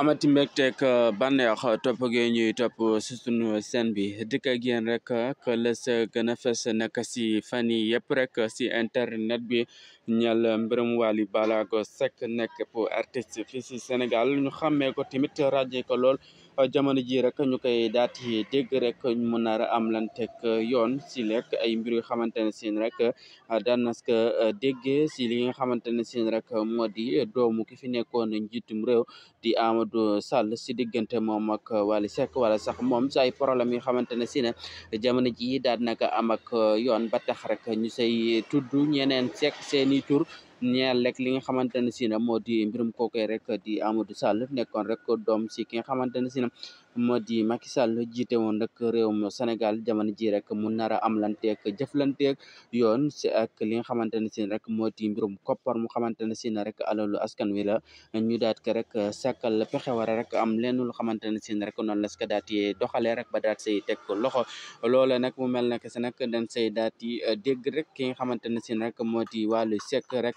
amati mbégteeg bànneex topp gi ñuy topp si sunu seen bi dikk ak yéen rek que la sa gën a fës nekk si fan yi yëpp rek si internet bi ñeel mbirum Wally Ballago Seck nekk pour artiste fii si Sénégal ñu xàmmee ko tamit ràññee ko lool jamono ji rek ñu koy daati dégg rek mu nar a am lanteeg yoon si lekk ay mbir yu xamante ne siin rek daan nas ko déggee si li nga xamante ne siin rek moo di doomu ki fi nekkoon njiitum réew di Amadou Sall si diggante moom ak Wally Seck wala sax moom si ay problème yi xamante ne si ne jamono ji daal naka am ak yoon ba tax rek ñu say tudd ñeneen Seck seeni tur ñeel rek li nga xamante ne si ne moo di mbirum kookoy rek di Amadou Sall nekkoon rek doom si ki nga xamante ne si ne moo di Macky Sall jiite woon rek réewum Sénégal jamono ji rek mu nar a am lanteeg jëflanteeg yoon si ak li nga xamante ne si rek moo di mbirum koppar mu xamante ne si ne rek alalu askan wi la ñu daat ko rek sàkkal pexe war rek am lenn lu xamante ne si rek noonu la ko daat yi doxalee rek ba daat say teg loxo loole nag mu mel ne que si nag dañ say daat yi dégg rek ki nga xamante ne si rek moo di Wally Seck rek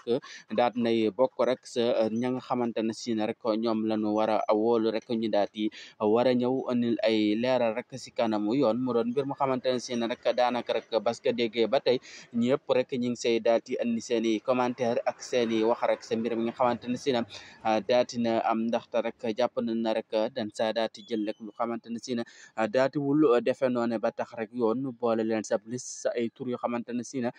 daat nay bokk rek sa ña nga xamante ne si rek ñoom lañu war a wóolu rek ñu daat yi war a ñëw andil ay leeral rek si kanamu yoon mu doon mbir mu xamante ne si rek daanaka rek parce que déggee ba tey ñëpp rek ñu ngi say daat yi andi seen i commentaire ak seen i wax rek sa mbir mi nga xamante ne si daati na am ndaxte rek jàpp nañ na rek dañ saa daati jël rek lu xamante ne si ne daatiwul defe noone ba tax rek yoon boole leen sa liste sa ay tur yoo xamante ne si ne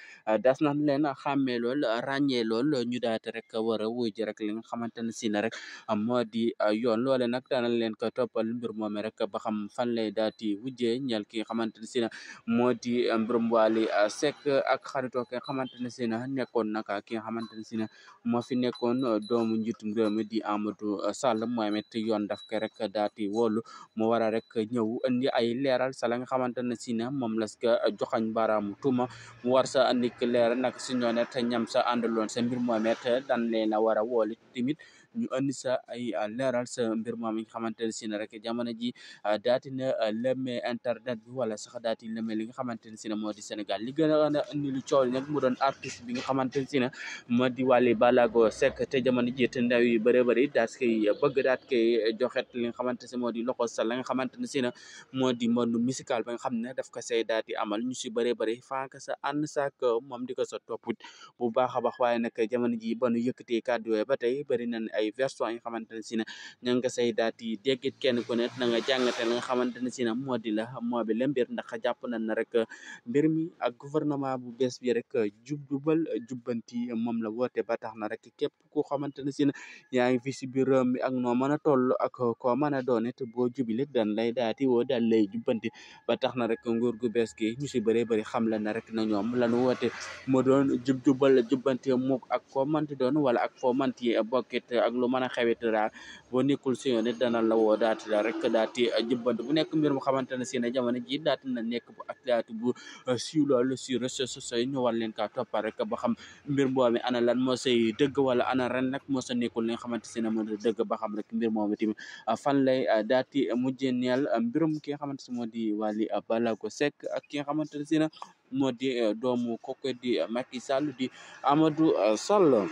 das nañ leen xàmmee lool ràññee lool ñu daati rek war a wuy ji rek li nga xamante ne si ne rek moo di yoon loole nag daanañ leen ko toppal mbir moome rek ba xam fan lay daati wujjee ñeel ki nga xamante ne si ne moo di mbirum Wally Seck ak xaritoo ki nga xamante ne si ne nekkoon naka ki nga xamante ne si ne moo fi nekkoon doomu njiitum réew mi di Amadou Sall moom it yoon daf ko rek daati wóolu mu war a rek ñëw indi ay leeral sa la nga xamante ne si ne moom las ko joxañ baaraamu tuuma mu war sa andi leeral nag si ñoonet ñam sa àndaloon sa mbir moom it dan leen a war a wooli tamit ñu andi sa ay leeral sa mbir moom yi nga xamante ne si ne rek jamono ji daati na lëmmee internet bi wala sax daati lëmmee li nga xamante ne si ne moo di Sénégal li gën a indi lu coow nag mu doon artiste bi nga xamante ne si ne moo di Wally Ballago Seck te jamono ji te ndaw yu bëri bëri daat koy bëgg daat koy joxet li nga xamante ne moo di loxo sa la nga xamante ne si ne moo di monde musical ba nga xam ne daf ko say daat yi amal ñu si bëri bëri faaka sa ànd saak moom di ko sa topput bu baax a baax waaye nag jamono ji ba nu yëkkatee kàddu yooyu ba tey bëri nañ ay version yi nga xamante ne si ne ña nga say daat yi déggit kenn ku ne na nga jàngate la nga xamante ne si ne moo di la moo bi la mbir ndax jàpp nañ na rek mbir mi ak gouvernement bu bees bi rek jubal jubbanti moom la woote ba tax na rek képp ku xamante ne si ne yaa ngi fi si biir réew mi ak noo mën a toll ak koo mën a doon it boo jubilit dan lay daati woo daal lay jubbanti ba tax na rek nguur gu bees gi ñu si bëree bëri xam la na rek na ñoom lanu woote moo doon jubal jubbanti mukk ak koo manti doon wala ak foo manti bokkit ak lu mën a xewit daal boo nekkul si yoon it dana la woo daati la rek daati jubbanti bu nekk mbir mu xamante ne si ne jamono ji daati na nekk bu ak daati bu siiw loolu si réseaux sociaux yi ñu war leen kaa toppal rek ba xam mbir boobu ana lan moo say dëgg wala ana ren nag moo sa nekkul li nga xamante si ne moo di dëgg ba xam rek mbir moomu tamit fan lay daati mujjee neel mbirum ki nga xamante si moo di Wally Ballago Seck ak ki nga xamante ne si ne moo di doomu kooku di Macky Sall di Amadou Sall